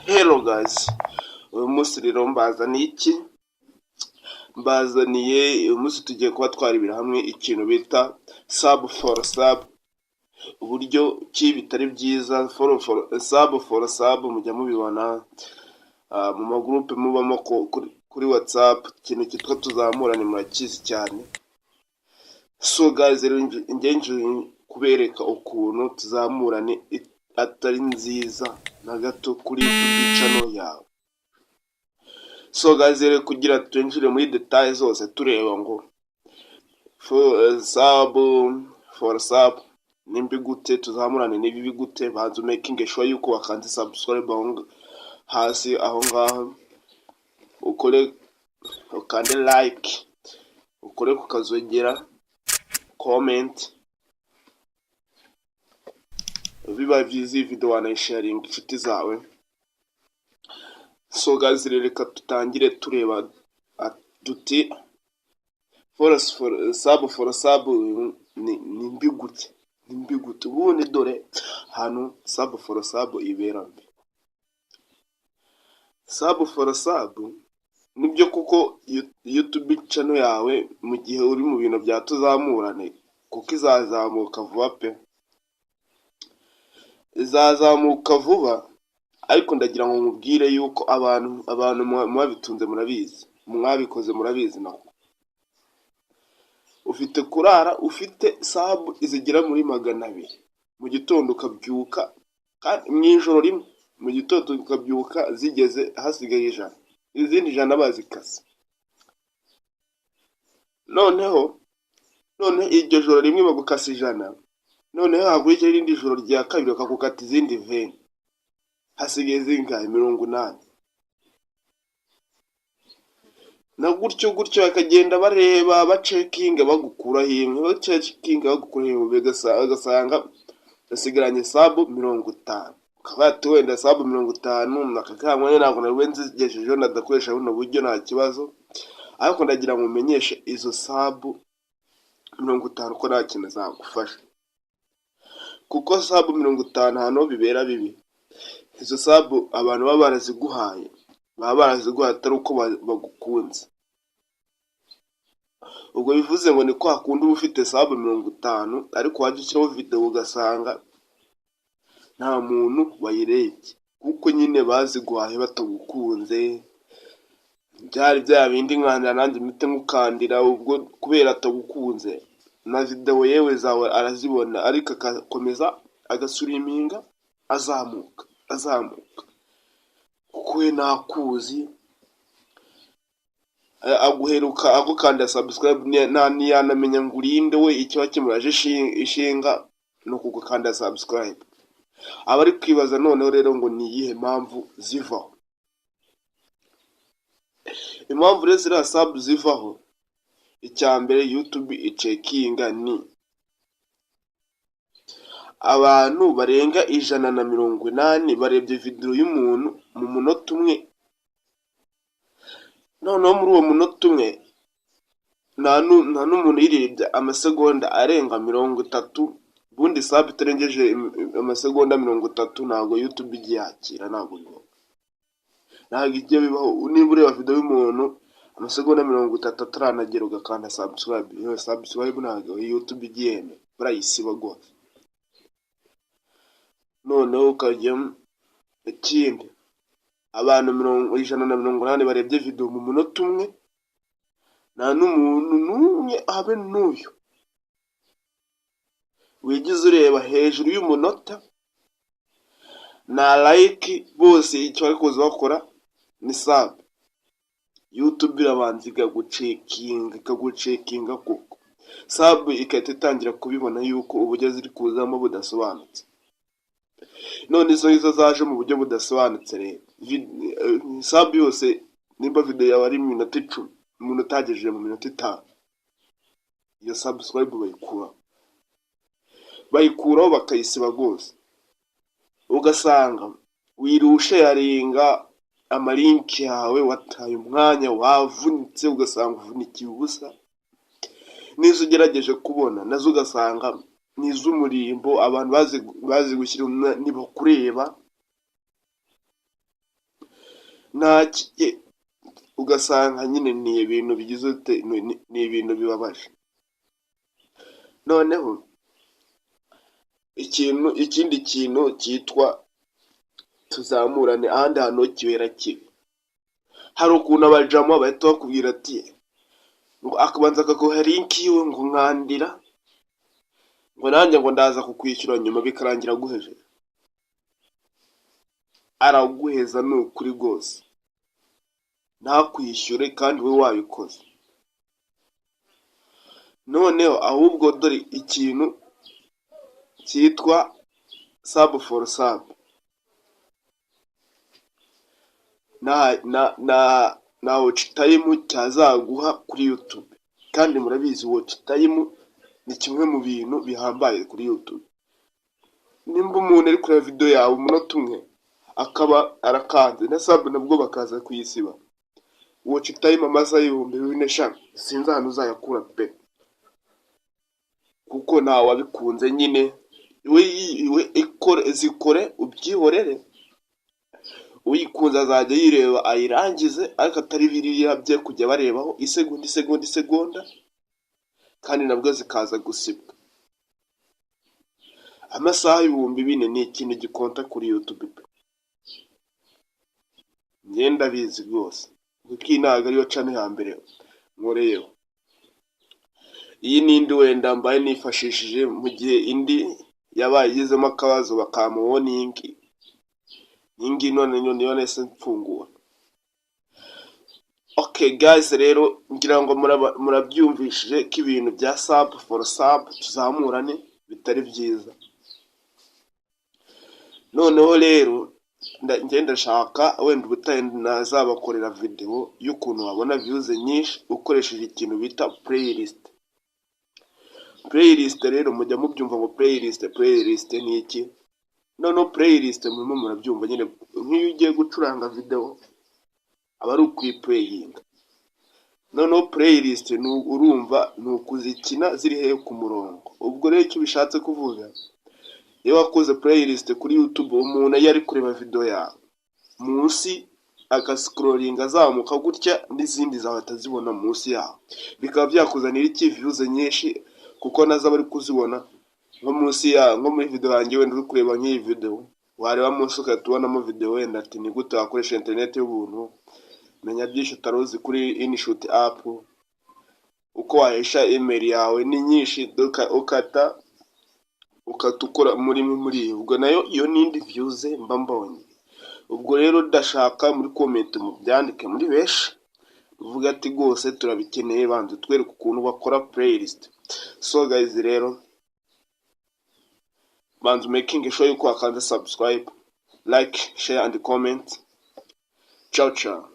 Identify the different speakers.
Speaker 1: Hello guys, uyu munsi rero mbazaniye iki? Mbazaniye, uyu munsi tugiye kuba twarebera hamwe ikintu bita sub for sub, uburyo ki bitari byiza. Follow for sub for sub, mujya mubibona mu magurupe mubamo kuri WhatsApp, ikintu cyitwa tuzamurane murakizi cyane. So guys, rero njye nje kubereka ukuntu tuzamurane atari nziza na gato kuri YouTube channel yawe. So guys, rero kugira twinjire muri details zose, tureba ngo sub for sub ni mbi gute, tuzamurane ni bibi gute, banza making sure yuko wakanze subscribe aho hasi aho ngaho, ukore, ukande like, ukore ku kazogera, comment. Biba byiza iyi video wanayisharinga inshuti zawe. So guys, rero reka tutangire tureba duti for sub for sub ni mbi gute? Ni mbi gute? Ubundi dore ahantu sub for sub ibera mbi. Sub for sub nibyo kuko YouTube channel yawe, mu gihe uri mu bintu bya tuzamurane, kuko izazamuka vuba pe, izazamuka vuba. Ariko ndagira ngo nkubwire yuko abantu mwabitunze murabizi, mwabikoze murabizi, nako ufite kurara ufite sub zigera muri 200, mu gitondo ukabyuka, kandi mu ijoro rimwe, mu gitondo ukabyuka zigeze hasigaye 100, izindi 100 bazikase. Noneho iryo joro rimwe bagukasa 100, noneho hakurikiraho irindi joro rya kabiri bakagukata izindi 20, hasigaye zingahe? 80. Na gutyo gutyo bakagenda bareba, bacekinga, bagukuraho imwe, bacekinga, bagukuraho imwe, ugasanga basigaranye sub 50. Ukaba ati wenda sub 50 aka kamwanya ntabwo nari nzigejejeho, nadakoresha buno buryo nta kibazo. Ariko ndagira ngo umenyeshe izo sub 50 ko nta kintu zagufasha, kuko sub 50, ahantu bibera bibi, izo sub abantu baba baraziguhaye, baba baraziguhaye atari uko bagukunze. Ubwo bivuze ngo ni kwa kundi uba ufite sub 50, ariko wajya ushyiraho videwo ugasanga nta muntu wayirebye, kuko nyine baziguhaye batagukunze. Byari bya bindi nkandira nanjye mpite nkukandira. Ubwo kubera atagukunze, na videwo yewe zawe arazibona, ariko agakomeza agasuriminga, azamuka, azamuka, kuko we ntakuzi. Aguheruka agukanda subscribe, ntiyanamenya ngo urinde we. Ikiba kimuraje ishinga ni ukugukanda subscribe. Aba ari kwibaza noneho rero ngo ni iyihe mpamvu zivaho? Impamvu rero ziriya sub zivaho, icya mbere YouTube icekinga ni abantu barenga 180 barebye videwo y'umuntu mu munota umwe. Noneho muri uwo munota umwe nta n'umuntu uyirebye amasegonda arenga 30. Ubundi sub itarengeje amasegonda 30 ntabwo YouTube ijya yakira, ntabwo bibaho, ntabwo ijya bibaho. Niba ureba videwo y'umuntu amasegonda 30 ataranagera ugakanda subscribe, iyo subscribe ntabwo YouTube ijya yemera, barayisiba rwose. Noneho ukajya ikindi, abantu 180 barebye video mu munota umwe, nta n'umuntu n'umwe habe n'uyu wigize ureba hejuru y'umunota na like. Bose icyo bari kuza bakora ni sub. YouTube irabanza ikagucekinga, ikagucekinga koko, sub igahita itangira kubibona yuko uburyo ziri kuzamo budasobanutse. None izo ngizo zaje mu buryo budasobanutse rero, sub yose, nimba video yawe ari iminota 10, umuntu utagejeje mu minota 5, iyo subscribe bayikuraho, bayikuraho, bakayisiba rwose. Ugasanga wiriwe usharinga amalinki yawe, wataye umwanya, wavunitse, ugasanga uvunikiye ubusa. N'izo ugerageje kubona nazo ugasanga ni iz'umurimbo, abantu bazi gushyira ntibakureba. Nta ugasanga nyine ni ibintu bigize ute, ni ibintu bibabaje. Noneho ikintu, ikindi kintu cyitwa tuzamurane, ahandi hantu ho kibera kibi, hari ukuntu abajama bahita bakubwira ati, ngo akabanza akaguha link yiwe, ngo nkandira, ngo nanjye ngo ndaza kukwishyura nyuma, bikarangira aguhejeje. Araguheza, ni ukuri rwose, ntakwishyure kandi we wabikoze. Noneho ahubwo dore ikintu cyitwa sub for sub na watch time cyazaguha kuri YouTube. Kandi murabizi, watch time ni kimwe mu bintu bihambaye kuri YouTube. Nimba umuntu ari kureba video yawe umunota umwe akaba arakanze na sub, nabwo bakaza kuyisiba, watch time amasaha 4000 sha, sinzi ahantu uzayakura pe, kuko ntawe wabikunze nyine. We ikore, zikore ubyihorere, uyikunze azajya yireba ayirangize, ariko atari biriya bye kujya barebaho isegonda, isegonda, isegonda, kandi nabwo zikaza gusibwa. Amasaha 4000 ni ikintu gikonta kuri YouTube pe, njye ndabizi rwose, kuko iyi ntabwo ariyo channel ya mbere nkoreyeho. Iyi n'indi wenda mbaye nifashishije mu gihe indi yabaye igizemo akabazo, bakampa warning. Iyi ngiyi none niyo nahise mfungura. Okay guys, rero ngira ngo murabyumvishije ko ibintu bya sub for sub, tuzamurane, bitari byiza. Noneho rero njye ndashaka wenda ubutaha nazabakorera video y'ukuntu wabona views nyinshi ukoresheje ikintu bita playlist. Playlist rero mujya mubyumva ngo playlist, playlist ni iki? Noneho playlist murimo murabyumva nyine, nk'iyo ugiye gucuranga video aba ari ukuyiplayinga. Noneho playlist ni urumva ni ukuzikina ziri hehe? Ku murongo. Ubwo rero icyo bishatse kuvuga, iyo wakoze playlist kuri YouTube, umuntu iyo ari kureba video yawe munsi agascrollinga azamuka gutya, n'izindi zawe atazibona munsi yaho, bikaba byakuzanira iki? Views nyinshi, kuko nazo aba ari kuzibona nko munsi ya, nko muri video yanjye wenda uri kureba nk'iyi video, wareba munsi ugahita ubonamo video wenda ati ni gute wakoresha internet y'ubuntu, menya byinshi utari uzi kuri InShot app, uko wahesha email yawe, ni nyinshi, ukata ukora muri imwe muri iyo. Ubwo nayo iyo n'indi views mba mbonye. Ubwo rero ndashaka muri comment mubyandike muri benshi, uvuga ati rwose turabikeneye, banza utwereke ukuntu bakora playlist. So guys rero, banza making sure yuko wakanze subscribe, like, share and comment. Ciao ciao.